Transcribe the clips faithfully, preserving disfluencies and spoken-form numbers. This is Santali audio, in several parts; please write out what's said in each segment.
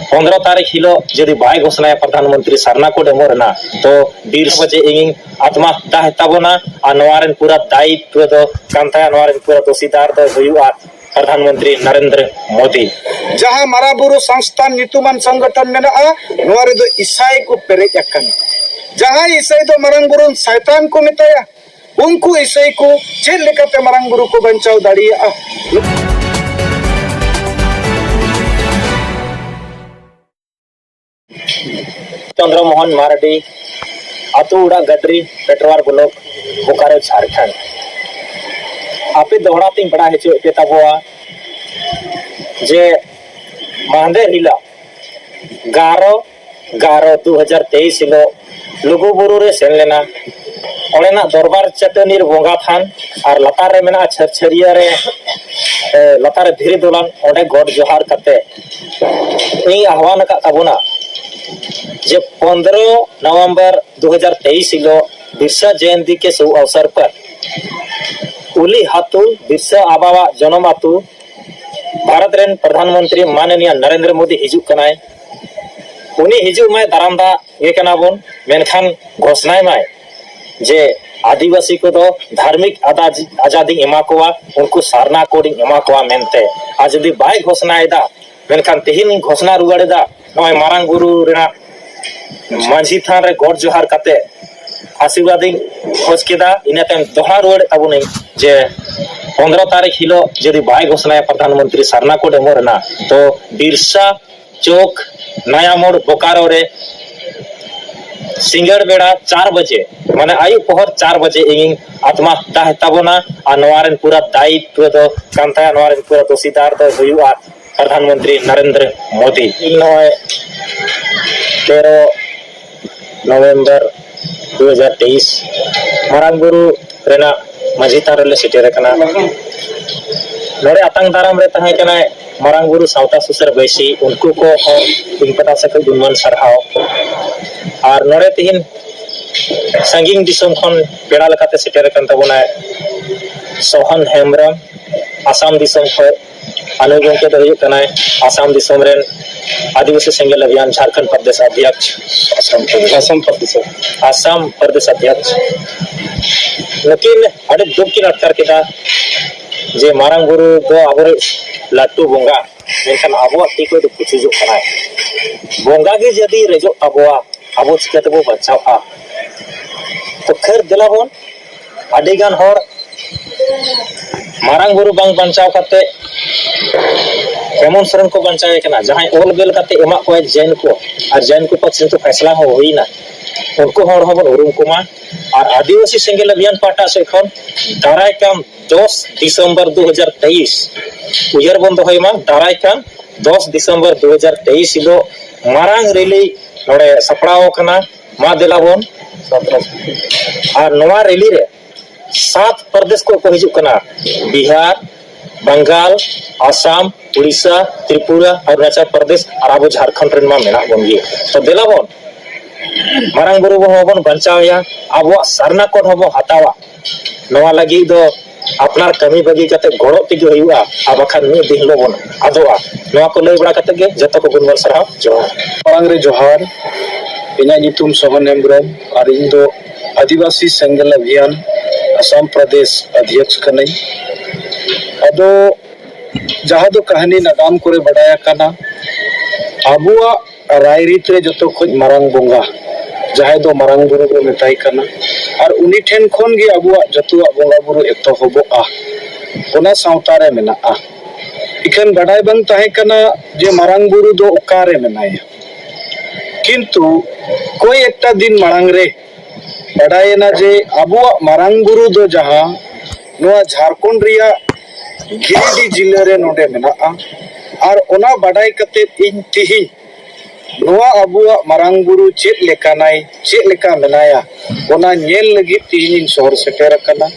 ᱯᱚᱱᱫᱽᱨᱚ ᱛᱟᱹᱨᱤᱠᱷ ᱦᱤᱞᱳᱜ ᱡᱩᱫᱤ ᱵᱟᱭ ᱜᱷᱳᱥᱱᱟᱭᱟ ᱯᱨᱚᱫᱷᱟᱱ ᱢᱚᱱᱛᱨᱤ ᱥᱟᱨᱱᱟ ᱠᱳᱰ ᱮᱢᱚᱜ ᱨᱮᱱᱟᱜ, ᱛᱚ ᱵᱤᱨ ᱵᱟᱡᱮ ᱤᱧ ᱟᱛᱢᱟ ᱦᱟᱛᱟᱣ ᱛᱟᱵᱚᱱᱟ᱾ ᱟᱨ ᱱᱚᱣᱟ ᱨᱮᱱ ᱯᱩᱨᱟᱹ ᱫᱟᱭᱤᱛᱣᱚ ᱫᱚ ᱠᱟᱱ ᱛᱟᱭᱟ, ᱱᱚᱣᱟ ᱨᱮᱱ ᱯᱩᱨᱟᱹ ᱫᱳᱥᱤᱫᱟᱨ ᱫᱚᱭ ᱦᱩᱭᱩᱜᱼᱟ ᱯᱨᱚᱫᱷᱟᱱ ᱢᱚᱱᱛᱨᱤ ᱱᱚᱨᱮᱱᱫᱨᱚ ᱢᱳᱫᱤ᱾ ᱡᱟᱦᱟᱸ ᱢᱟᱨᱟᱝ ᱵᱩᱨᱩ ᱥᱚᱝᱥᱛᱷᱟᱱ ᱧᱩᱛᱩᱢᱟᱱ ᱥᱚᱝᱜᱚᱴᱷᱚᱱ ᱢᱮᱱᱟᱜᱼᱟ, ᱱᱚᱣᱟ ᱨᱮᱫᱚ ᱤᱥᱟᱭ ᱠᱚ ᱯᱮᱨᱮᱡ ᱟᱠᱟᱱᱟ᱾ ᱡᱟᱦᱟᱸᱭ ᱤᱥᱟᱭ ᱫᱚ ᱢᱟᱨᱟᱝ ᱵᱩᱨᱩ ᱥᱟᱭᱛᱟᱱ ᱠᱚ ᱢᱮᱛᱟᱭᱟ, ᱩᱱᱠᱩ ᱤᱥᱟᱹᱭ ᱠᱚ ᱪᱮᱫ ᱞᱮᱠᱟᱛᱮ ᱢᱟᱨᱟᱝ ᱵᱩᱨᱩ ᱠᱚ ᱵᱟᱧᱪᱟᱣ ᱫᱟᱲᱮᱭᱟᱜᱼᱟ? ᱪᱚᱱᱫᱨᱚ ᱢᱳᱦᱚᱱ ᱢᱟᱨᱰᱤ, ᱟᱹᱛᱩ ᱚᱲᱟᱜ ᱜᱟᱰᱨᱤ, ᱯᱮᱴᱨᱣᱟᱨ ᱵᱞᱚᱠ, ᱵᱳᱠᱟᱨᱳ, ᱡᱷᱟᱲᱠᱷᱚᱸᱰ᱾ ᱟᱯᱮ ᱫᱚᱦᱲᱟ ᱛᱤᱧ ᱵᱟᱲᱟᱭ ᱦᱚᱪᱚᱭᱮᱫ ᱯᱮ ᱛᱟᱵᱚᱣᱟ ᱡᱮ ᱢᱟᱦᱫᱮᱨ ᱦᱤᱞᱳᱜ ᱜᱟᱨᱚ ᱜᱟᱨᱚ ᱫᱩ ᱦᱟᱡᱟᱨ ᱛᱮᱭᱤᱥ ᱦᱤᱞᱳᱜ ᱞᱩᱜᱩᱵᱩᱨᱩ ᱨᱮ ᱥᱮᱱ ᱞᱮᱱᱟ᱾ ᱚᱸᱰᱮᱱᱟᱜ ᱫᱚᱨᱵᱟᱨ ᱪᱟᱹᱴᱟᱹᱱᱤ ᱨᱮ ᱵᱚᱸᱜᱟ ᱛᱷᱟᱱ ᱟᱨ ᱞᱟᱛᱟᱨ ᱨᱮ ᱢᱮᱱᱟᱜᱼᱟ ᱪᱷᱟᱹᱨᱪᱷᱟᱹᱨᱤᱭᱟᱹ ᱨᱮ, ᱮ, ᱞᱟᱛᱟᱨ ᱨᱮ ᱫᱷᱤᱨᱤ ᱫᱚᱞᱟᱱ, ᱚᱸᱰᱮ ᱜᱚᱰ ᱡᱚᱦᱟᱨ ᱠᱟᱛᱮ ᱤᱧ ᱟᱦᱣᱟᱱ ᱟᱠᱟᱫ ᱛᱟᱵᱚᱱᱟ ᱡᱮ ᱯᱚᱱᱫᱽᱨᱚ ᱱᱚᱵᱷᱮᱢᱵᱚᱨ ᱫᱩ ᱦᱟᱡᱟᱨ ᱛᱮᱭᱤᱥ ᱦᱤᱞᱳᱜ ᱵᱤᱨᱥᱟ ᱡᱚᱭᱚᱱᱛᱤ ᱠᱮ ᱥᱩᱵᱷ ᱚᱵᱥᱚᱨ ᱯᱟᱨ ᱩᱞᱤ ᱦᱟᱛᱩ ᱵᱤᱨᱥᱟ ᱟᱵᱟᱣᱟᱜ ᱡᱚᱱᱚᱢ ᱟᱹᱛᱩ ᱵᱷᱟᱨᱚᱛ ᱨᱮᱱ ᱯᱨᱚᱫᱷᱟᱱ ᱢᱚᱱᱛᱨᱤ ᱢᱟᱱᱚᱱᱤᱭᱟ ᱱᱚᱨᱮᱱᱫᱨᱚ ᱢᱳᱫᱤ ᱦᱤᱡᱩᱜ ᱠᱟᱱᱟᱭ᱾ ᱩᱱᱤ ᱦᱤᱡᱩᱜ ᱢᱟᱭ, ᱫᱟᱨᱟᱢ ᱫᱟᱜ ᱜᱮ ᱠᱟᱱᱟ ᱵᱚᱱ, ᱢᱮᱱᱠᱷᱟᱱ ᱜᱷᱳᱥᱱᱟᱭ ᱢᱟᱭ ᱡᱮ ᱟᱹᱫᱤᱵᱟᱹᱥᱤ ᱠᱚᱫᱚ ᱫᱷᱟᱨᱢᱤᱠ ᱟᱫᱟ-, ᱟᱡᱟᱫᱤᱧ ᱮᱢᱟ ᱠᱚᱣᱟ, ᱩᱱᱠᱩ ᱥᱟᱨᱱᱟ ᱠᱳᱰ ᱤᱧ ᱮᱢᱟ ᱠᱚᱣᱟ ᱢᱮᱱᱛᱮ᱾ ᱟᱨ ᱡᱩᱫᱤ ᱵᱟᱭ ᱜᱷᱳᱥᱱᱟᱭᱮᱫᱟ, ᱢᱮᱱᱠᱷᱟᱱ ᱛᱮᱦᱮᱧ ᱤᱧ ᱜᱷᱳᱥᱱᱟ ᱨᱩᱣᱟᱹᱲᱮᱫᱟ, ᱱᱚᱜᱼᱚᱭ ᱢᱟᱨᱟᱝ ᱵᱩᱨᱩ ᱨᱮᱱᱟᱜ ᱢᱟᱹᱡᱷᱤ ᱛᱷᱟᱱ ᱨᱮ ᱜᱚᱰ ᱡᱚᱦᱟᱨ ᱠᱟᱛᱮ ᱟᱥᱤᱨᱵᱟᱫᱽ ᱤᱧ ᱠᱷᱚᱡᱽ ᱠᱮᱫᱟ᱾ ᱤᱱᱟᱹ ᱛᱟᱭᱚᱢ ᱫᱚᱦᱲᱟ ᱨᱩᱣᱟᱹᱲᱮᱫ ᱛᱟᱵᱚᱱᱟᱹᱧ ᱡᱮ ᱯᱚᱱᱫᱽᱨᱚ ᱛᱟᱹᱨᱤᱠᱷ ᱦᱤᱞᱳᱜ ᱡᱩᱫᱤ ᱵᱟᱭ ᱜᱷᱳᱥᱱᱟᱭᱟ ᱯᱨᱚᱫᱷᱟᱱ ᱢᱚᱱᱛᱨᱤ ᱥᱟᱨᱱᱟ ᱠᱳᱰ ᱮᱢᱚᱜ ᱨᱮᱱᱟᱜ, ᱛᱚ ᱵᱤᱨᱥᱟ ᱪᱚᱠ, ᱱᱟᱭᱟ ᱢᱳᱲ, ᱵᱳᱠᱟᱨᱳ ᱨᱮ ᱥᱤᱸᱜᱟᱹᱲ ᱵᱮᱲᱟ ᱪᱟᱨ ᱵᱟᱡᱮ, ᱢᱟᱱᱮ ᱟᱹᱭᱩᱵ ᱯᱚᱦᱚᱨ ᱪᱟᱨ ᱵᱟᱡᱮ ᱤᱧᱤᱧ ᱟᱛᱢᱟ ᱦᱟᱛᱟᱣ ᱛᱟᱵᱚᱱᱟ᱾ ᱟᱨ ᱱᱚᱣᱟ ᱨᱮᱱ ᱯᱩᱨᱟᱹ ᱫᱟᱭᱤᱛᱣᱚ ᱫᱚ ᱠᱟᱱ ᱛᱟᱭᱟ, ᱱᱚᱣᱟ ᱨᱮᱱ ᱯᱩᱨᱟᱹ ᱫᱳᱥᱤᱫᱟᱨ ᱫᱚᱭ ᱦᱩᱭᱩᱜᱼᱟ ᱯᱨᱚᱫᱷᱟᱱ ᱢᱚᱱᱛᱨᱤ ᱱᱚᱨᱮᱱᱫᱨᱚ ᱢᱳᱫᱤ᱾ ᱤᱧ ᱱᱚᱜᱼᱚᱭ ᱛᱮᱨᱚ ᱱᱚᱵᱷᱮᱢᱵᱚᱨ ᱫᱩ ᱦᱟᱡᱟᱨ ᱛᱮᱭᱤᱥ ᱢᱟᱨᱟᱝ ᱵᱩᱨᱩ ᱨᱮᱱᱟᱜ ᱢᱟᱹᱡᱷᱤ ᱛᱷᱟᱱ ᱨᱮᱞᱮ ᱥᱮᱴᱮᱨ ᱟᱠᱟᱱᱟ᱾ ᱱᱚᱰᱮ ᱟᱛᱟᱝ ᱫᱟᱨᱟᱢ ᱨᱮ ᱛᱟᱦᱮᱸ ᱠᱟᱱᱟᱭ ᱢᱟᱨᱟᱝ ᱵᱩᱨᱩ ᱥᱟᱶᱛᱟ ᱥᱩᱥᱟᱹᱨ ᱵᱟᱹᱭᱥᱤ, ᱩᱱᱠᱩ ᱠᱚ ᱦᱚᱸ ᱤᱧ ᱯᱟᱦᱴᱟ ᱥᱮᱫ ᱠᱷᱚᱱ ᱜᱩᱱᱢᱟᱱ ᱥᱟᱨᱦᱟᱣ᱾ ᱟᱨ ᱱᱚᱰᱮ ᱛᱤᱦᱤᱧ ᱥᱟᱺᱜᱤᱧ ᱫᱤᱥᱚᱢ ᱠᱷᱚᱱ ᱯᱮᱲᱟ ᱞᱮᱠᱟᱛᱮ ᱥᱮᱴᱮᱨ ᱟᱠᱟᱱ ᱛᱟᱵᱚᱱᱟᱭ ᱥᱳᱦᱟᱱ ᱦᱮᱢᱵᱨᱚᱢ, ᱟᱥᱟᱢ ᱫᱤᱥᱚᱢ ᱠᱷᱚᱱ᱾ ᱟᱞᱮ ᱜᱚᱢᱠᱮ ᱫᱚ ᱦᱩᱭᱩᱜ ᱠᱟᱱᱟᱭ ᱟᱥᱟᱢ ᱫᱤᱥᱚᱢ ᱨᱮᱱ ᱟᱹᱫᱤᱵᱟᱹᱥᱤ ᱥᱮᱸᱜᱮᱞ ᱚᱵᱷᱤᱭᱟᱱ ᱡᱷᱟᱲᱠᱷᱚᱸᱰ ᱯᱨᱚᱫᱮᱥ ᱚᱫᱷᱭᱚᱠᱥ᱾ ᱟᱥᱟᱢ ᱯᱨᱚᱫᱮᱥ᱾ ᱟᱥᱟᱢ ᱯᱨᱚᱫᱮᱥ᱾ ᱟᱥᱟᱢ ᱯᱨᱚᱫᱮᱥ ᱚᱫᱷᱭᱚᱠᱥ᱾ ᱱᱩᱠᱤᱱ ᱟᱹᱰᱤ ᱫᱩᱠ ᱠᱤᱱ ᱟᱴᱠᱟᱨ ᱠᱮᱫᱟ ᱡᱮ ᱢᱟᱨᱟᱝ ᱵᱩᱨᱩ ᱫᱚ ᱟᱵᱚᱨᱮᱱ ᱞᱟᱹᱴᱩ ᱵᱚᱸᱜᱟ, ᱢᱮᱱᱠᱷᱟᱱ ᱟᱵᱚᱣᱟᱜ ᱛᱤ ᱠᱷᱚᱱ ᱫᱚ ᱯᱩᱪᱩᱡᱚᱜ ᱠᱟᱱᱟᱭ᱾ ᱵᱚᱸᱜᱟ ᱜᱮ ᱡᱩᱫᱤ ᱨᱮᱡᱚᱜ ᱛᱟᱵᱚᱣᱟ, ᱟᱵᱚ ᱪᱤᱠᱟᱹ ᱛᱮᱵᱚ ᱵᱟᱧᱪᱟᱣᱜᱼᱟ? ᱛᱚ ᱠᱷᱟᱹᱨ ᱫᱮᱞᱟ ᱵᱚᱱ, ᱟᱹᱰᱤ ᱜᱟᱱ ᱦᱚᱲ ᱢᱟᱨᱟᱝ ᱵᱩᱨᱩ ᱵᱟᱝ ᱵᱟᱧᱪᱟᱣ ᱠᱟᱛᱮ ᱦᱮᱢᱚᱱᱛ ᱥᱚᱨᱮᱱ ᱠᱚ ᱵᱟᱧᱪᱟᱣ ᱮ ᱠᱟᱱᱟ, ᱡᱟᱦᱟᱸᱭ ᱚᱞ ᱵᱮᱞ ᱠᱟᱛᱮ ᱮᱢᱟᱜ ᱠᱚᱣᱟᱭ ᱡᱮᱱ ᱠᱚ, ᱟᱨ ᱡᱮᱱ ᱠᱚ ᱯᱟᱥ ᱡᱮᱦᱮᱛᱩ ᱯᱷᱮᱥᱞᱟ ᱦᱚᱸ ᱦᱩᱭᱱᱟ, ᱩᱱᱠᱩ ᱦᱚᱲ ᱦᱚᱸᱵᱚᱱ ᱩᱨᱩᱢ ᱠᱚᱢᱟ᱾ ᱟᱨ ᱟᱹᱫᱤᱵᱟᱹᱥᱤ ᱥᱮᱸᱜᱮᱞ ᱚᱵᱷᱤᱭᱟᱱ ᱯᱟᱦᱴᱟ ᱥᱮᱫ ᱠᱷᱚᱱ ᱫᱟᱨᱟᱭ ᱠᱟᱱ ᱫᱚᱥ ᱰᱤᱥᱮᱢᱵᱚᱨ ᱫᱩ ᱦᱟᱡᱟᱨ ᱛᱮᱭᱤᱥ, ᱩᱭᱦᱟᱹᱨ ᱵᱚᱱ ᱫᱚᱦᱚᱭ ᱢᱟ, ᱫᱟᱨᱟᱭ ᱠᱟᱱ ᱫᱚᱥ ᱰᱤᱥᱮᱢᱵᱚᱨ ᱫᱩ ᱦᱟᱡᱟᱨ ᱛᱮᱭᱤᱥ ᱦᱤᱞᱳᱜ ᱢᱟᱨᱟᱝ ᱨᱮᱞᱤ ᱱᱚᱰᱮ ᱥᱟᱯᱲᱟᱣ ᱟᱠᱟᱱᱟ᱾ ᱢᱟ ᱫᱮᱞᱟ ᱵᱚᱱ᱾ ᱟᱨ ᱱᱚᱣᱟ ᱨᱮᱞᱤ ᱨᱮ ᱥᱟᱛ ᱯᱨᱚᱫᱮᱥ ᱠᱚ ᱠᱚ ᱦᱤᱡᱩᱜ ᱠᱟᱱᱟ, ᱵᱤᱦᱟᱨ, ᱵᱟᱝᱜᱟᱞ, ᱟᱥᱟᱢ, ᱩᱲᱤᱥᱥᱟ, ᱛᱨᱤᱯᱩᱨᱟ, ᱚᱨᱩᱱᱟᱪᱚᱞ ᱯᱨᱚᱫᱮᱥ ᱟᱨ ᱟᱵᱚ ᱡᱷᱟᱲᱠᱷᱚᱸᱰ ᱨᱮᱱ ᱢᱟ ᱢᱮᱱᱟᱜ ᱵᱚᱱ ᱜᱮ᱾ ᱛᱚ ᱫᱮᱞᱟ ᱵᱚᱱ, ᱢᱟᱨᱟᱝ ᱵᱩᱨᱩ ᱦᱚᱸᱵᱚᱱ ᱵᱟᱧᱪᱟᱣᱮᱭᱟ, ᱟᱵᱚᱣᱟᱜ ᱥᱟᱨᱱᱟ ᱠᱳᱰ ᱦᱚᱸᱵᱚᱱ ᱦᱟᱛᱟᱣᱟ᱾ ᱱᱚᱣᱟ ᱞᱟᱹᱜᱤᱫ ᱫᱚ ᱟᱯᱱᱟᱨ ᱠᱟᱹᱢᱤ ᱵᱟᱹᱜᱤ ᱠᱟᱛᱮ ᱜᱚᱲᱚ ᱛᱮᱜᱮ ᱦᱩᱭᱩᱜᱼᱟ, ᱟᱨ ᱵᱟᱠᱷᱟᱱ ᱢᱤᱫ ᱫᱤᱱ ᱦᱤᱞᱳᱜ ᱵᱚᱱ ᱟᱫᱚᱜᱼᱟ᱾ ᱱᱚᱣᱟ ᱠᱚ ᱞᱟᱹᱭ ᱵᱟᱲᱟ ᱠᱟᱛᱮ ᱜᱮ ᱡᱚᱛᱚ ᱠᱚ ᱜᱩᱱᱢᱟᱱ ᱥᱟᱨᱦᱟᱣ, ᱡᱚᱦᱟᱨ᱾ ᱢᱟᱲᱟᱝ ᱨᱮ ᱡᱚᱦᱟᱨ, ᱤᱧᱟᱹᱜ ᱧᱩᱛᱩᱢ ᱥᱚᱦᱚᱱ ᱦᱮᱢᱵᱨᱚᱢ ᱟᱨ ᱤᱧ ᱫᱚ ᱟᱹᱫᱤᱵᱟᱹᱥᱤ ᱥᱮᱸᱜᱮᱞ ᱚᱵᱷᱤᱭᱟᱱ ᱟᱥᱟᱢ ᱯᱨᱚᱫᱮᱥ ᱚᱫᱷᱭᱚᱠᱥ ᱠᱟᱹᱱᱟᱹᱧ᱾ ᱟᱫᱚ ᱡᱟᱦᱟᱸ ᱫᱚ ᱠᱟᱹᱦᱱᱤ ᱱᱟᱜᱟᱢ ᱠᱚᱨᱮ ᱵᱟᱰᱟᱭ ᱟᱠᱟᱱᱟ, ᱟᱵᱚᱣᱟᱜ ᱨᱟᱭᱨᱤᱛ ᱨᱮ ᱡᱚᱛᱚ ᱠᱷᱚᱱ ᱢᱟᱨᱟᱝ ᱵᱚᱸᱜᱟ, ᱡᱟᱦᱟᱸᱭ ᱫᱚ ᱢᱟᱨᱟᱝ ᱵᱩᱨᱩ ᱵᱚ ᱢᱮᱛᱟᱭ ᱠᱟᱱᱟ, ᱟᱨ ᱩᱱᱤ ᱴᱷᱮᱱ ᱠᱷᱚᱱ ᱜᱮ ᱟᱵᱚᱣᱟᱜ ᱡᱚᱛᱚᱣᱟᱜ ᱵᱚᱸᱜᱟ ᱵᱩᱨᱩ ᱮᱛᱚᱦᱚᱵᱚᱜᱼᱟ, ᱚᱱᱟ ᱥᱟᱶᱛᱟ ᱨᱮ ᱢᱮᱱᱟᱜᱼᱟ᱾ ᱤᱠᱷᱟᱹᱱ ᱵᱟᱰᱟᱭ ᱵᱟᱝ ᱛᱟᱦᱮᱸ ᱠᱟᱱᱟ ᱡᱮ ᱢᱟᱨᱟᱝ ᱵᱩᱨᱩ ᱫᱚ ᱚᱠᱟᱨᱮ ᱢᱮᱱᱟᱭᱟ᱾ ᱠᱤᱱᱛᱩ ᱠᱚᱭ ᱮᱠᱴᱟ ᱫᱤᱱ ᱢᱟᱲᱟᱝ ᱨᱮ ᱵᱟᱰᱟᱭᱮᱱᱟ ᱡᱮ ᱟᱵᱚᱣᱟᱜ ᱢᱟᱨᱟᱝ ᱵᱩᱨᱩ ᱫᱚ ᱡᱟᱦᱟᱸ ᱱᱚᱣᱟ ᱡᱷᱟᱲᱠᱷᱚᱸᱰ ᱨᱮᱭᱟᱜ ᱜᱤᱨᱤᱰᱤ ᱡᱤᱞᱟᱹ ᱨᱮ ᱱᱚᱰᱮ ᱢᱮᱱᱟᱜᱼᱟ᱾ ᱟᱨ ᱚᱱᱟ ᱵᱟᱰᱟᱭ ᱠᱟᱛᱮ ᱤᱧ ᱛᱤᱦᱤᱧ ᱱᱚᱣᱟ ᱟᱵᱚᱣᱟᱜ ᱢᱟᱨᱟᱝ ᱵᱩᱨᱩ ᱪᱮᱫ ᱞᱮᱠᱟᱱᱟᱭ, ᱪᱮᱫ ᱞᱮᱠᱟ ᱢᱮᱱᱟᱭᱟ, ᱚᱱᱟ ᱧᱮᱞ ᱞᱟᱹᱜᱤᱫ ᱛᱤᱦᱤᱧ ᱤᱧ ᱥᱚᱦᱚᱨ ᱥᱮᱴᱮᱨ ᱟᱠᱟᱱᱟ᱾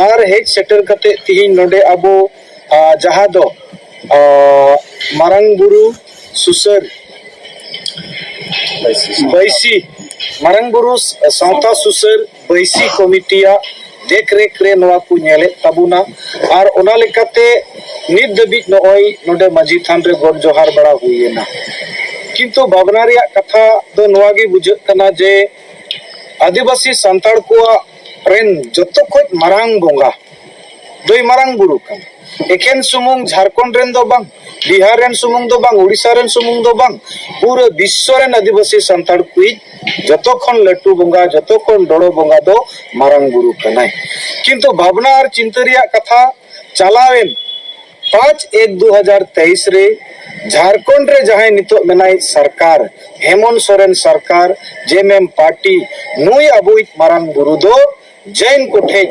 ᱟᱨ ᱦᱮᱡ ᱥᱮᱴᱮᱨ ᱠᱟᱛᱮ ᱛᱤᱦᱤᱧ ᱱᱚᱰᱮ ᱟᱵᱚ, ᱟ, ᱡᱟᱦᱟᱸ ᱫᱚ, ᱟ, ᱢᱟᱨᱟᱝ ᱵᱩᱨᱩ ᱥᱩᱥᱟᱹᱨ ᱵᱟᱹᱭᱥᱤ, ᱢᱟᱨᱟᱝ ᱵᱩᱨᱩ ᱥᱟᱶᱛᱟ ᱥᱩᱥᱟᱹᱨ ᱵᱟᱹᱭᱥᱤ ᱠᱚᱢᱤᱴᱤᱭᱟᱜ ᱫᱮᱠ ᱨᱮᱠ ᱨᱮ ᱱᱚᱣᱟ ᱠᱚ ᱧᱮᱞᱮᱫ ᱛᱟᱵᱚᱱᱟ᱾ ᱟᱨ ᱚᱱᱟ ᱞᱮᱠᱟᱛᱮ ᱱᱤᱛ ᱫᱷᱟᱹᱵᱤᱡ ᱱᱚᱜᱼᱚᱭ ᱱᱚᱰᱮ ᱢᱟᱹᱡᱷᱤ ᱛᱷᱟᱱ ᱨᱮ ᱜᱚᱰ ᱡᱚᱦᱟᱨ ᱵᱟᱲᱟ ᱦᱩᱭᱮᱱᱟ᱾ ᱠᱤᱱᱛᱩ ᱵᱷᱟᱵᱽᱱᱟ ᱨᱮᱭᱟᱜ ᱠᱟᱛᱷᱟ ᱫᱚ ᱱᱚᱣᱟ ᱜᱮ ᱵᱩᱡᱷᱟᱹᱜ ᱠᱟᱱᱟ ᱡᱮ ᱟᱹᱫᱤᱵᱟᱹᱥᱤ ᱥᱟᱱᱛᱟᱲ ᱠᱚᱣᱟᱜ ᱨᱮᱱ ᱡᱚᱛᱚ ᱠᱷᱚᱡ ᱢᱟᱨᱟᱝ ᱵᱚᱸᱜᱟ ᱫᱚᱭ ᱢᱟᱨᱟᱝ ᱵᱩᱨᱩ ᱠᱟᱱᱟ᱾ ᱮᱠᱮᱱ ᱥᱩᱢᱩᱝ ᱡᱷᱟᱲᱠᱷᱚᱸᱰ ᱨᱮᱱ ᱫᱚ ᱵᱟᱝ, ᱵᱤᱦᱟᱨ ᱨᱮᱱ ᱥᱩᱢᱩᱝ ᱫᱚ ᱵᱟᱝ, ᱩᱲᱤᱥᱥᱟ ᱨᱮᱱ ᱥᱩᱢᱩᱝ ᱫᱚ ᱵᱟᱝ, ᱯᱩᱨᱟᱹ ᱵᱤᱥᱥᱚ ᱨᱮᱱ ᱟᱹᱫᱤᱵᱟᱹᱥᱤ ᱥᱟᱱᱛᱟᱲ ᱠᱚᱭᱤᱡ ᱡᱚᱛᱚ ᱠᱷᱚᱱ ᱞᱟᱹᱴᱩ ᱵᱚᱸᱜᱟ, ᱡᱚᱛᱚ ᱠᱷᱚᱱ ᱰᱚᱲᱚ ᱵᱚᱸᱜᱟ ᱫᱚ ᱢᱟᱨᱟᱝ ᱵᱩᱨᱩ ᱠᱟᱱᱟᱭ᱾ ᱠᱤᱱᱛᱩ ᱵᱷᱟᱵᱽᱱᱟ ᱟᱨ ᱪᱤᱱᱛᱟᱹ ᱨᱮᱭᱟᱜ ᱠᱟᱛᱷᱟ, ᱪᱟᱞᱟᱣᱮᱱ ᱯᱟᱸᱪ ᱮᱠ ᱫᱩ ᱦᱟᱡᱟᱨ ᱛᱮᱭᱤᱥ ᱨᱮ ᱡᱷᱟᱲᱠᱷᱚᱸᱰ ᱨᱮ ᱡᱟᱦᱟᱸᱭ ᱱᱤᱛᱚᱜ ᱢᱮᱱᱟᱭ ᱥᱚᱨᱠᱟᱨ, ᱦᱮᱢᱚᱱᱛ ᱥᱚᱨᱮᱱ ᱥᱚᱨᱠᱟᱨ, ᱡᱮᱢᱮᱢ ᱯᱟᱨᱴᱤ, ᱱᱩᱭ ᱟᱵᱚᱭᱤᱡ ᱢᱟᱨᱟᱝ ᱵᱩᱨᱩ ᱫᱚ ᱡᱮᱱ ᱠᱚᱴᱷᱮᱡ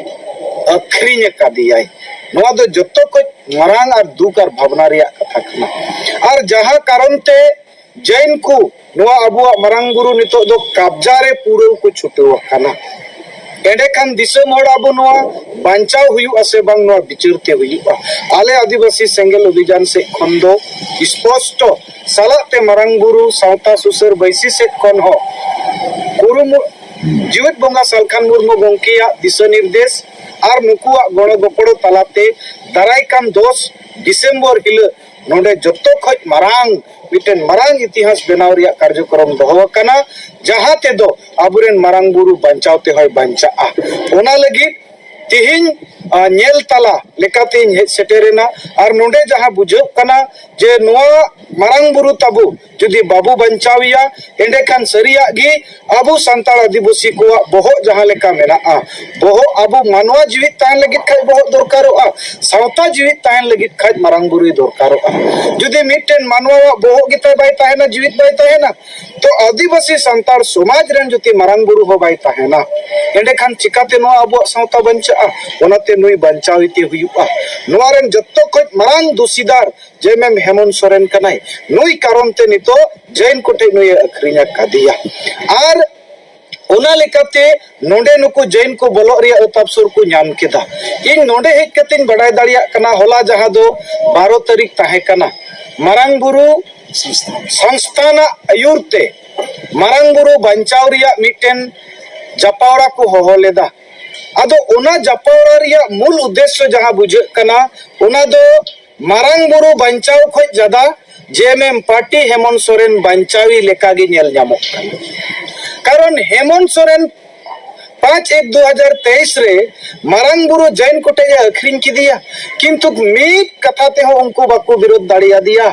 ᱟᱹᱠᱷᱨᱤᱧ ᱟᱠᱟᱫᱮᱭᱟᱭ᱾ ᱱᱚᱣᱟ ᱫᱚ ᱡᱚᱛᱚ ᱠᱷᱚᱡ ᱢᱟᱨᱟᱝ ᱟᱨ ᱫᱩᱠ ᱟᱨ ᱵᱷᱟᱵᱽᱱᱟ ᱨᱮᱭᱟᱜ ᱠᱟᱛᱷᱟ ᱠᱟᱱᱟ᱾ ᱟᱨ ᱡᱟᱦᱟᱸ ᱠᱟᱨᱚᱱ ᱛᱮ ᱡᱮᱱ ᱠᱚ ᱱᱚᱣᱟ ᱟᱵᱚᱣᱟᱜ ᱢᱟᱨᱟᱝ ᱵᱩᱨᱩ ᱱᱤᱛᱚᱜ ᱫᱚ ᱠᱟᱵᱽᱡᱟ ᱨᱮ ᱯᱩᱨᱟᱹᱣ ᱠᱚ ᱪᱷᱩᱴᱟᱹᱣ ᱟᱠᱟᱱᱟ, ᱮᱸᱰᱮᱠᱷᱟᱱ ᱫᱤᱥᱚᱢ ᱦᱚᱲ ᱟᱵᱚ ᱱᱚᱣᱟ ᱵᱟᱧᱪᱟᱣ ᱦᱩᱭᱩᱜᱼᱟ ᱥᱮ ᱵᱟᱝ, ᱱᱚᱣᱟ ᱵᱤᱪᱟᱹᱨ ᱛᱮ ᱦᱩᱭᱩᱜᱼᱟ᱾ ᱟᱞᱮ ᱟᱹᱫᱤᱵᱟᱹᱥᱤ ᱥᱮᱸᱜᱮᱞ ᱚᱵᱷᱤᱡᱟᱱ ᱥᱮᱫ ᱠᱷᱚᱱ ᱫᱚ ᱥᱯᱚᱥᱴᱚ ᱥᱟᱞᱟᱜ ᱛᱮ ᱢᱟᱨᱟᱝ ᱵᱩᱨᱩ ᱥᱟᱶᱛᱟ ᱥᱩᱥᱟᱹᱨ ᱵᱟᱹᱭᱥᱤ ᱥᱮᱫ ᱠᱷᱚᱱ ᱦᱚᱸ ᱠᱩᱨᱩᱢᱩ-, ᱡᱤᱣᱮᱫ ᱵᱚᱸᱜᱟ ᱥᱟᱞᱠᱷᱟᱱ ᱢᱩᱨᱢᱩ ᱜᱚᱢᱠᱮᱭᱟᱜ ᱫᱤᱥᱟᱹ ᱱᱤᱨᱫᱮᱥ ᱟᱨ ᱱᱩᱠᱩᱣᱟᱜ ᱜᱚᱲᱚ ᱜᱚᱯᱚᱲᱚ ᱛᱟᱞᱟᱛᱮ ᱫᱟᱨᱟᱭ ᱠᱟᱱ ᱫᱚᱥ ᱰᱤᱥᱮᱢᱵᱚᱨ ᱦᱤᱞᱳᱜ ᱱᱚᱰᱮ ᱡᱚᱛᱚ ᱠᱷᱚᱡ ᱢᱟᱨᱟᱝ, ᱢᱤᱫᱴᱮᱱ ᱢᱟᱨᱟᱝ ᱤᱛᱤᱦᱟᱥ ᱵᱮᱱᱟᱣ ᱨᱮᱭᱟᱜ ᱠᱟᱨᱡᱚᱠᱨᱚᱢ ᱫᱚᱦᱚ ᱟᱠᱟᱱᱟ, ᱡᱟᱦᱟᱸ ᱛᱮᱫᱚ ᱟᱵᱚᱨᱮᱱ ᱢᱟᱨᱟᱝ ᱵᱩᱨᱩ ᱵᱟᱧᱪᱟᱣ ᱛᱮᱦᱚᱸᱭ ᱵᱟᱧᱪᱟᱜᱼᱟ᱾ ᱚᱱᱟ ᱞᱟᱹᱜᱤᱫ ᱛᱮᱦᱮᱧ, ᱟ, ᱧᱮᱞ ᱛᱟᱞᱟ ᱞᱮᱠᱟᱛᱮᱧ ᱦᱮᱡ ᱥᱮᱴᱮᱨᱮᱱᱟ᱾ ᱟᱨ ᱱᱚᱰᱮ ᱡᱟᱦᱟᱸ ᱵᱩᱡᱷᱟᱹᱜ ᱠᱟᱱᱟ ᱡᱮ ᱱᱚᱣᱟ ᱢᱟᱨᱟᱝ ᱵᱩᱨᱩ ᱛᱟᱵᱚ ᱡᱩᱫᱤ ᱵᱟᱵᱚ ᱵᱟᱧᱪᱟᱣᱮᱭᱟ, ᱮᱸᱰᱮᱠᱷᱟᱱ ᱥᱟᱹᱨᱤᱭᱟᱜ ᱜᱮ ᱟᱵᱚ ᱥᱟᱱᱛᱟᱲ ᱟᱹᱫᱤᱵᱟᱹᱥᱤ ᱠᱚᱣᱟᱜ ᱵᱚᱦᱚᱜ ᱡᱟᱦᱟᱸ ᱞᱮᱠᱟ ᱢᱮᱱᱟᱜᱼᱟ, ᱵᱚᱦᱚᱜ ᱟᱵᱚ ᱢᱟᱱᱣᱟ ᱡᱤᱣᱤᱫ ᱛᱟᱦᱮᱱ ᱞᱟᱹᱜᱤᱫ ᱠᱷᱟᱡ ᱵᱚᱦᱚᱜ ᱫᱚᱨᱠᱟᱨᱚᱜᱼᱟ, ᱥᱟᱶᱛᱟ ᱡᱤᱣᱤᱫ ᱛᱟᱦᱮᱱ ᱞᱟᱹᱜᱤᱫ ᱠᱷᱟᱡ ᱢᱟᱨᱟᱝ ᱵᱩᱨᱩᱭ ᱫᱚᱨᱠᱟᱨᱚᱜᱼᱟ᱾ ᱡᱩᱫᱤ ᱢᱤᱫᱴᱮᱱ ᱢᱟᱱᱣᱟᱣᱟᱜ ᱵᱚᱦᱚᱜ ᱜᱮᱛᱟᱭ ᱵᱟᱭ ᱛᱟᱦᱮᱱᱟ, ᱡᱤᱣᱤᱫ ᱵᱟᱭ ᱛᱟᱦᱮᱱᱟ, ᱛᱚ ᱟᱹᱫᱤᱵᱟᱹᱥᱤ ᱥᱟᱱᱛᱟᱲ ᱥᱚᱢᱟᱡᱽ ᱨᱮᱱ ᱡᱩᱫᱤ ᱢᱟᱨᱟᱝ ᱵᱩᱨᱩ ᱦᱚᱸ ᱵᱟᱭ ᱛᱟᱦᱮᱱᱟ, ᱮᱸᱰᱮᱠᱷᱟᱱ ᱪᱤᱠᱟᱛᱮ ᱱᱚᱣᱟ ᱟᱵᱚᱣᱟᱜ ᱥᱟᱶᱛᱟ ᱵᱟᱧᱪᱟᱜᱼᱟ? ᱚᱱᱟᱛᱮ ᱱᱩᱭ ᱵᱟᱧᱪᱟᱣ ᱤᱫᱤ ᱦᱩᱭᱩᱜᱼᱟ᱾ ᱱᱚᱣᱟ ᱨᱮᱱ ᱡᱚᱛᱚ ᱠᱷᱚᱡ ᱢᱟᱨᱟᱝ ᱫᱩᱥᱤᱫᱟᱨ ᱡᱮ ᱢᱮᱢ ᱦᱮᱢᱚᱱ ᱥᱚᱨᱮᱱ ᱠᱟᱱᱟᱭ᱾ ᱱᱩᱭ ᱠᱟᱨᱚᱱ ᱛᱮ ᱱᱤᱛᱚᱜ ᱡᱮᱱ ᱠᱚᱴᱷᱮᱡ ᱱᱩᱭᱮ ᱟᱹᱠᱷᱨᱤᱧ ᱟᱠᱟᱫᱮᱭᱟ᱾ ᱟᱨ ᱚᱱᱟ ᱞᱮᱠᱟᱛᱮ ᱱᱚᱰᱮ ᱱᱩᱠᱩ ᱡᱮᱱ ᱠᱚ ᱵᱚᱞᱚᱜ ᱨᱮᱭᱟᱜ ᱚᱛᱟᱯᱥᱚᱨ ᱠᱚ ᱧᱟᱢ ᱠᱮᱫᱟ᱾ ᱤᱧ ᱱᱚᱰᱮ ᱦᱮᱡ ᱠᱟᱛᱮᱧ ᱵᱟᱰᱟᱭ ᱫᱟᱲᱮᱭᱟᱜ ᱠᱟᱱᱟ, ᱦᱚᱞᱟ ᱡᱟᱦᱟᱸ ᱫᱚ ᱵᱟᱨᱚ ᱛᱟᱹᱨᱤᱠᱷ ᱛᱟᱦᱮᱸ ᱠᱟᱱᱟ, ᱢᱟᱨᱟᱝ ᱵᱩᱨᱩ ᱥᱚᱝᱥᱛᱷᱟᱱᱟᱜ ᱟᱹᱭᱩᱨ ᱛᱮ ᱢᱟᱨᱟᱝ ᱵᱩᱨᱩ ᱵᱟᱧᱪᱟᱣ ᱨᱮᱭᱟᱜ ᱢᱤᱫᱴᱮᱱ ᱡᱟᱯᱟᱣᱲᱟ ᱠᱚ ᱦᱚᱦᱚ ᱞᱮᱫᱟ᱾ ᱟᱫᱚ ᱚᱱᱟ ᱡᱟᱯᱟᱣᱲᱟ ᱨᱮᱭᱟᱜ ᱢᱩᱞ ᱩᱫᱽᱫᱮᱥᱥᱚ ᱡᱟᱦᱟᱸ ᱵᱩᱡᱷᱟᱹᱜ ᱠᱟᱱᱟ, ᱚᱱᱟ ᱫᱚ ᱢᱟᱨᱟᱝ ᱵᱩᱨᱩ ᱵᱟᱧᱪᱟᱣ ᱠᱷᱚᱡ ᱡᱟᱫᱟ ᱡᱮ ᱮᱢ ᱮᱢ ᱯᱟᱨᱴᱤ ᱦᱮᱢᱚᱱᱛ ᱥᱚᱨᱮᱱ ᱵᱟᱧᱪᱟᱣᱤ ᱞᱮᱠᱟᱜᱮ ᱧᱮᱞ ᱧᱟᱢᱚᱜ ᱠᱟᱱᱟ᱾ ᱠᱟᱨᱚᱱ ᱦᱮᱢᱚᱱᱛ ᱥᱚᱨᱮᱱ ᱯᱟᱸᱪ ᱮᱠ ᱫᱩ ᱦᱟᱡᱟᱨ ᱛᱮᱭᱤᱥ ᱨᱮ ᱢᱟᱨᱟᱝ ᱵᱩᱨᱩ ᱡᱟᱭᱤᱱ ᱠᱚᱴᱮᱡ ᱮ ᱟᱹᱠᱷᱨᱤᱧ ᱠᱮᱫᱮᱭᱟ, ᱠᱤᱱᱛᱩ ᱢᱤᱫ ᱠᱟᱛᱷᱟ ᱛᱮᱦᱚᱸ ᱩᱱᱠᱩ ᱵᱟᱠᱚ ᱵᱤᱨᱳᱫ ᱫᱟᱲᱮᱭᱟᱫᱮᱭᱟ᱾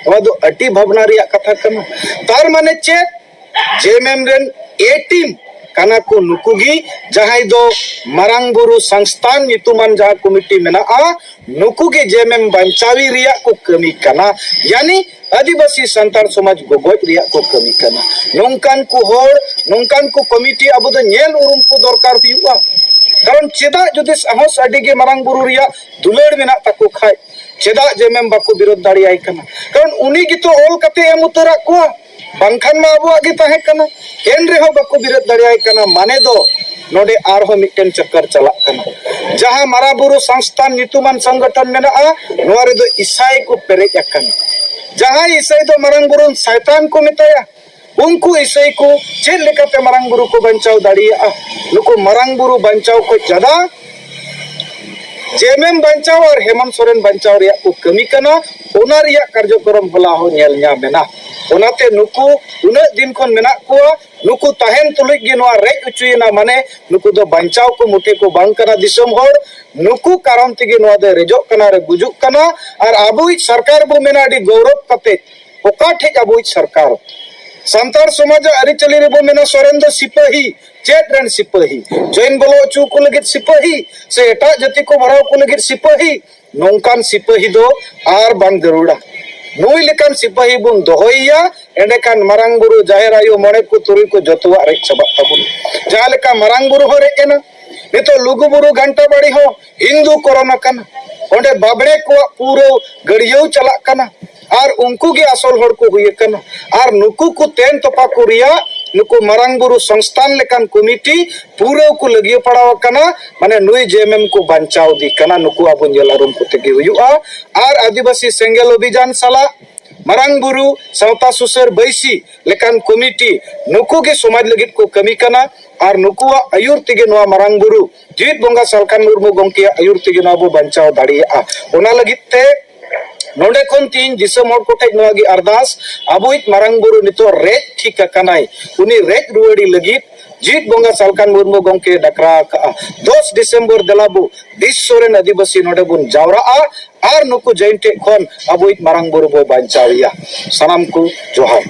ᱱᱚᱣᱟ ᱫᱚ ᱟᱹᱰᱤ ᱵᱷᱟᱵᱽᱱᱟ ᱨᱮᱭᱟᱜ ᱠᱟᱛᱷᱟ ᱠᱟᱱᱟ᱾ ᱛᱟᱨ ᱢᱟᱱᱮ ᱪᱮᱫ? ᱡᱮ ᱮᱢ ᱮᱢ ᱨᱮᱱ ᱮ ᱴᱤᱢ ᱠᱟᱱᱟ ᱠᱚ ᱱᱩᱠᱩ ᱜᱮ, ᱡᱟᱦᱟᱸᱭ ᱫᱚ ᱢᱟᱨᱟᱝ ᱵᱩᱨᱩ ᱥᱚᱝᱥᱛᱷᱟᱱ ᱧᱩᱛᱩᱢᱟᱱ ᱡᱟᱦᱟᱸ ᱠᱚᱢᱤᱴᱤ ᱢᱮᱱᱟᱜᱼᱟ, ᱱᱩᱠᱩ ᱜᱮ ᱡᱮ ᱮᱢ ᱮᱢ ᱵᱟᱧᱪᱟᱣᱤ ᱨᱮᱭᱟᱜ ᱠᱚ ᱠᱟᱹᱢᱤ ᱠᱟᱱᱟ᱾ ᱭᱟᱱᱤ ᱟᱹᱫᱤᱵᱟᱹᱥᱤ ᱥᱟᱱᱛᱟᱲ ᱥᱚᱢᱟᱡᱽ ᱜᱚᱜᱚᱡ ᱨᱮᱭᱟᱜ ᱠᱚ ᱠᱟᱹᱢᱤ ᱠᱟᱱᱟ᱾ ᱱᱚᱝᱠᱟᱱ ᱠᱚ ᱦᱚᱲ, ᱱᱚᱝᱠᱟᱱ ᱠᱚ ᱠᱚᱢᱤᱴᱤ ᱟᱵᱚ ᱫᱚ ᱧᱮᱞ ᱩᱨᱩᱢ ᱠᱚ ᱫᱚᱨᱠᱟᱨ ᱦᱩᱭᱩᱜᱼᱟ᱾ ᱠᱟᱨᱚᱱ ᱪᱮᱫᱟᱜ ᱡᱩᱫᱤ ᱥᱟᱦᱚᱥ ᱟᱹᱰᱤ ᱜᱮ ᱢᱟᱨᱟᱝ ᱵᱩᱨᱩ ᱨᱮᱭᱟᱜ ᱫᱩᱞᱟᱹᱲ ᱢᱮᱱᱟᱜ ᱛᱟᱠᱚ ᱠᱷᱟᱡ, ᱪᱮᱫᱟᱜ ᱡᱮ ᱮᱢ ᱮᱢ ᱵᱟᱠᱚ ᱵᱤᱨᱳᱫ ᱫᱟᱲᱮᱭᱟᱭ ᱠᱟᱱᱟ? ᱠᱟᱨᱚᱱ ᱩᱱᱤ ᱜᱮᱛᱚ ᱚᱞ ᱠᱟᱛᱮ ᱮᱢ ᱩᱛᱟᱹᱨᱟᱜ ᱠᱚᱣᱟ, ᱵᱟᱝᱠᱷᱟᱱ ᱢᱟ ᱟᱵᱚᱣᱟᱜ ᱜᱮ ᱛᱟᱦᱮᱸ ᱠᱟᱱᱟ᱾ ᱮᱱ ᱨᱮᱦᱚᱸ ᱵᱟᱠᱚ ᱵᱤᱨᱳᱫ ᱫᱟᱲᱮᱭᱟᱭ ᱠᱟᱱᱟ, ᱢᱟᱱᱮ ᱫᱚ ᱱᱚᱰᱮ ᱟᱨᱦᱚᱸ ᱢᱤᱫᱴᱮᱱ ᱪᱟᱠᱟᱨ ᱪᱟᱞᱟᱜ ᱠᱟᱱᱟ᱾ ᱡᱟᱦᱟᱸ ᱢᱟᱨᱟᱝ ᱵᱩᱨᱩ ᱥᱚᱝᱥᱛᱷᱟᱱ ᱧᱩᱛᱩᱢᱟᱱ ᱥᱚᱝᱜᱚᱴᱷᱚᱱ ᱢᱮᱱᱟᱜᱼᱟ, ᱱᱚᱣᱟ ᱨᱮᱫᱚ ᱤᱥᱟᱭ ᱠᱚ ᱯᱮᱨᱮᱡ ᱟᱠᱟᱱᱟ᱾ ᱡᱟᱦᱟᱸᱭ ᱤᱥᱟᱭ ᱫᱚ ᱢᱟᱨᱟᱝ ᱵᱩᱨᱩ ᱥᱟᱭᱛᱟᱱ ᱠᱚ ᱢᱮᱛᱟᱭᱟ, ᱩᱱᱠᱩ ᱤᱥᱟᱹᱭ ᱠᱚ ᱪᱮᱫ ᱞᱮᱠᱟᱛᱮ ᱢᱟᱨᱟᱝ ᱵᱩᱨᱩ ᱠᱚ ᱵᱟᱧᱪᱟᱣ ᱫᱟᱲᱮᱭᱟᱜᱼᱟ? ᱱᱩᱠᱩ ᱢᱟᱨᱟᱝ ᱵᱩᱨᱩ ᱵᱟᱧᱪᱟᱣ ᱠᱷᱚᱡ ᱡᱟᱫᱟ ᱡᱮ ᱮᱢ ᱮᱢ ᱵᱟᱧᱪᱟᱣ ᱟᱨ ᱦᱮᱢᱚᱱᱛ ᱥᱚᱨᱮᱱ ᱵᱟᱧᱪᱟᱣ ᱨᱮᱭᱟᱜ ᱠᱚ ᱠᱟᱹᱢᱤ ᱠᱟᱱᱟ᱾ ᱚᱱᱟ ᱨᱮᱭᱟᱜ ᱠᱟᱨᱡᱚᱠᱨᱚᱢ ᱦᱚᱞᱟ ᱦᱚᱸ ᱧᱮᱞ ᱧᱟᱢ ᱮᱱᱟ᱾ ᱚᱱᱟᱛᱮ ᱱᱩᱠᱩ ᱩᱱᱟᱹᱜ ᱫᱤᱱ ᱠᱷᱚᱱ ᱢᱮᱱᱟᱜ ᱠᱚᱣᱟ, ᱱᱩᱠᱩ ᱛᱟᱦᱮᱱ ᱛᱩᱞᱩᱡ ᱜᱮ ᱱᱚᱣᱟ ᱨᱮᱡ ᱦᱚᱪᱚᱭᱮᱱᱟ, ᱢᱟᱱᱮ ᱱᱩᱠᱩ ᱫᱚ ᱵᱟᱧᱪᱟᱣ ᱠᱚ ᱢᱩᱴᱷᱮ ᱠᱚ ᱵᱟᱝ ᱠᱟᱱᱟ ᱫᱤᱥᱚᱢ ᱦᱚᱲ᱾ ᱱᱩᱠᱩ ᱠᱟᱨᱚᱱ ᱛᱮᱜᱮ ᱱᱚᱣᱟ ᱫᱚ ᱨᱮᱡᱚᱜ ᱠᱟᱱᱟ ᱟᱨ ᱜᱩᱡᱩᱜ ᱠᱟᱱᱟ᱾ ᱟᱨ ᱟᱵᱚᱭᱤᱡ ᱥᱚᱨᱠᱟᱨ ᱵᱚ ᱢᱮᱱᱟ ᱟᱹᱰᱤ ᱜᱚᱨᱚᱵ ᱠᱟᱛᱮ, ᱚᱠᱟ ᱴᱷᱮᱡ ᱟᱵᱚᱭᱤᱡ ᱥᱚᱨᱠᱟᱨ? ᱥᱟᱱᱛᱟᱲ ᱥᱚᱢᱟᱡᱟᱜ ᱟᱹᱨᱤᱪᱟᱹᱞᱤ ᱨᱮᱵᱚ ᱢᱮᱱᱟ ᱥᱚᱨᱮᱱ ᱫᱚ ᱥᱤᱯᱟᱹᱦᱤ᱾ ᱪᱮᱫ ᱨᱮᱱ ᱥᱤᱯᱟᱹᱦᱤ? ᱡᱚᱭᱮᱱ ᱵᱚᱞᱚ ᱦᱚᱪᱚ ᱠᱚ ᱞᱟᱹᱜᱤᱫ ᱥᱤᱯᱟᱹᱦᱤ ᱥᱮ ᱮᱴᱟᱜ ᱡᱟᱹᱛᱤ ᱠᱚ ᱵᱟᱲᱦᱟᱣ ᱠᱚ ᱞᱟᱹᱜᱤᱫ ᱥᱤᱯᱟᱹᱦᱤ? ᱱᱚᱝᱠᱟᱱ ᱥᱤᱯᱟᱹᱦᱤ ᱫᱚ ᱟᱨ ᱵᱟᱝ ᱡᱟᱹᱨᱩᱲᱟ᱾ ᱱᱩᱭ ᱞᱮᱠᱟᱱ ᱥᱤᱯᱟᱹᱦᱤ ᱵᱚᱱ ᱫᱚᱦᱚᱭᱮᱭᱟ, ᱮᱸᱰᱮᱠᱷᱟᱱ ᱢᱟᱨᱟᱝ ᱵᱩᱨᱩ, ᱡᱟᱦᱮᱨ ᱟᱭᱳ, ᱢᱚᱬᱮ ᱠᱚ, ᱛᱩᱨᱩᱭ ᱠᱚ ᱡᱚᱛᱚᱣᱟᱜ ᱨᱮᱡ ᱪᱟᱵᱟᱜ ᱛᱟᱵᱚᱱᱟ᱾ ᱡᱟᱦᱟᱸ ᱞᱮᱠᱟ ᱢᱟᱨᱟᱝ ᱵᱩᱨᱩ ᱦᱚᱸ ᱨᱮᱡ ᱮᱱᱟ, ᱱᱤᱛᱚᱜ ᱞᱩᱜᱩ ᱵᱩᱨᱩ ᱜᱷᱟᱱᱴᱟ ᱵᱟᱲᱤ ᱦᱚᱸ ᱦᱤᱱᱫᱩ ᱠᱚᱨᱚᱱ ᱟᱠᱟᱱᱟ᱾ ᱚᱸᱰᱮ ᱵᱟᱵᱽᱲᱮ ᱠᱚᱣᱟᱜ ᱯᱩᱨᱟᱹ ᱜᱟᱹᱲᱭᱟᱹᱣ ᱪᱟᱞᱟᱜ ᱠᱟᱱᱟ᱾ ᱟᱨ ᱩᱱᱠᱩ ᱜᱮ ᱟᱥᱚᱞ ᱦᱚᱲ ᱠᱚ ᱦᱩᱭ ᱟᱠᱟᱱᱟ᱾ ᱟᱨ ᱱᱩᱠᱩ ᱠᱚ ᱛᱮᱱ ᱛᱚᱯᱟ ᱠᱚ ᱨᱮᱭᱟᱜ ᱱᱩᱠᱩ ᱢᱟᱨᱟᱝ ᱵᱩᱨᱩ ᱥᱚᱝᱥᱛᱷᱟᱱ ᱞᱮᱠᱟᱱ ᱠᱚᱢᱤᱴᱤ ᱯᱩᱨᱟᱹ ᱠᱚ ᱞᱟᱹᱜᱤᱭᱟᱹ ᱯᱟᱲᱟᱣ ᱟᱠᱟᱱᱟ᱾ ᱢᱟᱱᱮ ᱱᱩᱭ ᱡᱮ ᱮᱢ ᱮᱢ ᱠᱚ ᱵᱟᱧᱪᱟᱣ ᱤᱫᱤ ᱠᱟᱱᱟ, ᱱᱩᱠᱩ ᱟᱵᱚ ᱧᱮᱞ ᱟᱹᱨᱩᱢ ᱠᱚᱛᱮ ᱜᱮ ᱦᱩᱭᱩᱜᱼᱟ᱾ ᱟᱨ ᱟᱹᱫᱤᱵᱟᱹᱥᱤ ᱥᱮᱸᱜᱮᱞ ᱚᱵᱷᱤᱡᱟᱱ ᱥᱟᱞᱟᱜ ᱢᱟᱨᱟᱝ ᱵᱩᱨᱩ ᱥᱟᱶᱛᱟ ᱥᱩᱥᱟᱹᱨ ᱵᱟᱹᱭᱥᱤ ᱞᱮᱠᱟᱱ ᱠᱚᱢᱤᱴᱤ, ᱱᱩᱠᱩ ᱜᱮ ᱥᱚᱢᱟᱡᱽ ᱞᱟᱹᱜᱤᱫ ᱠᱚ ᱠᱟᱹᱢᱤ ᱠᱟᱱᱟ᱾ ᱟᱨ ᱱᱩᱠᱩᱣᱟᱜ ᱟᱹᱭᱩᱨ ᱛᱮᱜᱮ ᱱᱚᱣᱟ ᱢᱟᱨᱟᱝ ᱵᱩᱨᱩ ᱡᱤᱛ ᱵᱚᱸᱜᱟ ᱥᱟᱞᱠᱷᱟᱱ ᱢᱩᱨᱢᱩ ᱜᱚᱢᱠᱮᱭᱟᱜ ᱟᱹᱭᱩᱨ ᱛᱮᱜᱮ ᱱᱚᱣᱟ ᱵᱚ ᱵᱟᱧᱪᱟᱣ ᱫᱟᱲᱮᱭᱟᱜᱼᱟ᱾ ᱚᱱᱟ ᱞᱟᱹᱜᱤᱫ ᱛᱮ ᱱᱚᱰᱮ ᱠᱷᱚᱱ ᱛᱤᱦᱤᱧ ᱫᱤᱥᱚᱢ ᱦᱚᱲ ᱠᱚᱴᱷᱮᱱ ᱱᱚᱣᱟ ᱜᱮ ᱟᱨᱫᱟᱥ, ᱟᱵᱚᱭᱤᱡ ᱢᱟᱨᱟᱝ ᱵᱩᱨᱩ ᱱᱤᱛᱚᱜ ᱨᱮᱡ ᱴᱷᱤᱠ ᱟᱠᱟᱱᱟᱭ, ᱩᱱᱤ ᱨᱮᱡ ᱨᱩᱣᱟᱹᱲᱤ ᱞᱟᱹᱜᱤᱫ ᱡᱤᱛ ᱵᱚᱸᱜᱟ ᱥᱟᱞᱠᱷᱟᱱ ᱢᱩᱨᱢᱩ ᱜᱚᱢᱠᱮ ᱰᱟᱠᱨᱟ ᱟᱠᱟᱜᱼᱟ᱾ ᱫᱚᱥ ᱰᱤᱥᱮᱢᱵᱚᱨ ᱫᱮᱞᱟ ᱵᱚ ᱵᱤᱥᱥᱚ ᱨᱮᱱ ᱟᱹᱫᱤᱵᱟᱹᱥᱤ ᱱᱚᱰᱮ ᱵᱚᱱ ᱡᱟᱣᱨᱟᱜᱼᱟ ᱟᱨ ᱱᱩᱠᱩ ᱡᱟᱹᱭᱤᱱ ᱴᱷᱮᱡ ᱠᱷᱚᱱ ᱟᱵᱚᱭᱤᱡ ᱢᱟᱨᱟᱝ ᱵᱩᱨᱩ ᱵᱚ ᱵᱟᱧᱪᱟᱣᱮᱭᱟ᱾ ᱥᱟᱱᱟᱢ ᱠᱚ ᱡᱚᱦᱟᱨ᱾